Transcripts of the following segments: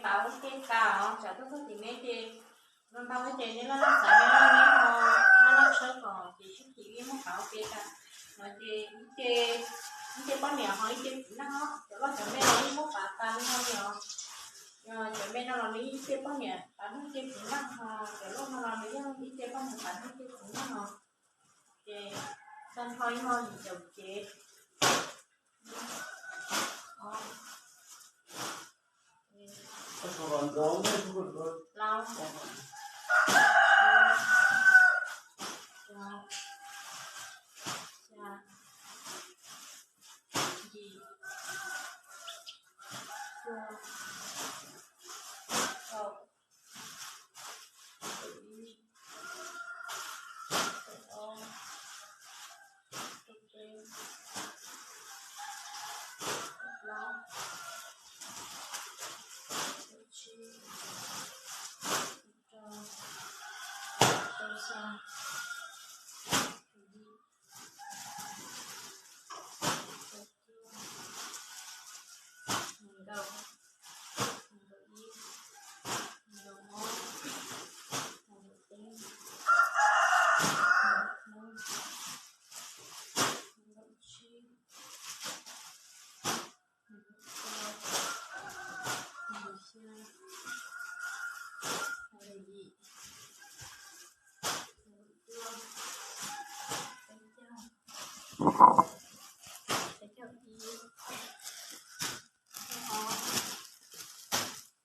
Pab ua ke tas os, tsam tuaj txog tim me ces ntau ntau ces nej laj laj xav, nej laj laj neb ho laj laj tshawb kom ces sib chim ib muab pab ua ke tas no ces ib ce, ib ce poj niam ho ib ce txiv neej os. Cov loj cov me los yeej muab pab tas li no li os. Cov me no los nws ib ce poj niam pab ib ce txiv neej, ho cov loj no los nws yeej ib ce poj niam pab ib ce txiv neej no. Ces tag nrho yog yim caum cev. Plaub, tsib, rau, xya, yim, cuaj, kaum, kaum ib, kaum ob, kaum peb, kaum plaub, kaum tsib, kaum rau, kaum xya, kaum yim, kaum cuaj, nees nkaum, nees nkaum ib, nees nkaum ob, nees nkaum peb, nees nkaum plaub, nees nkaum tsib, nees nkaum rau, nees nkaum xya, nees nkaum yim, nees nkaum cuaj, peb caug, peb caug ib, peb caug ob,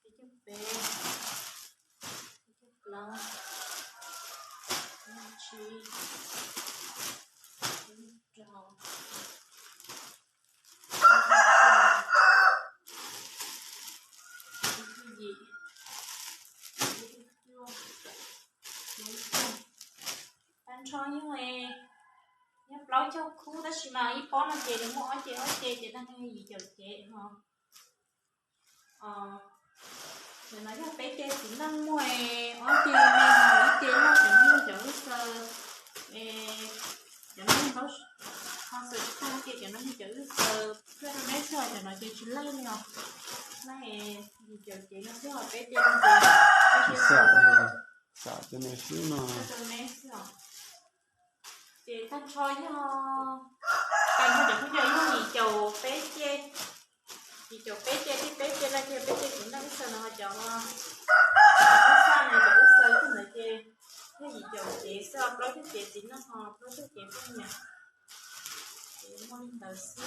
peb caug peb, peb caug plaub, peb caug tsib, peb caug rau, peb caug xya, peb caug yim, peb caug cuaj, peb caug peb. Tag nrho yog, yog plaub caug khub, tab sis mas ib pob no ces nws muaj ob ce ob ce ces tag nrho yim caum cev ho. Ntawm no yog peb ce txiv neej muaj ob ce me, ib ce loj, cov no yog cov wb xaws, cov no yog ntaub, ho xaws tsis tag ces cov no yog cov wb xaws thiaj rau neb xwb, cov no ces tsis laij li os. Laij yim caum cev no xwb os, peb ce no ces xam cov no xwb no. Rau neb xwb os. Ces tag nrho yog, tag nrho cov khaub ncaws yog yim caum peb ce, yim caum peb ce, thiab peb ce laj ces peb ce txiv neej wb xaws no, cov, cov wb xaws no, cov wb xaws thiab ntawd ces yog yim caum cev xwb, plaub caug cev txiv neej ho plaub caug cev poj niam. Ces muaj li ntawd xwb.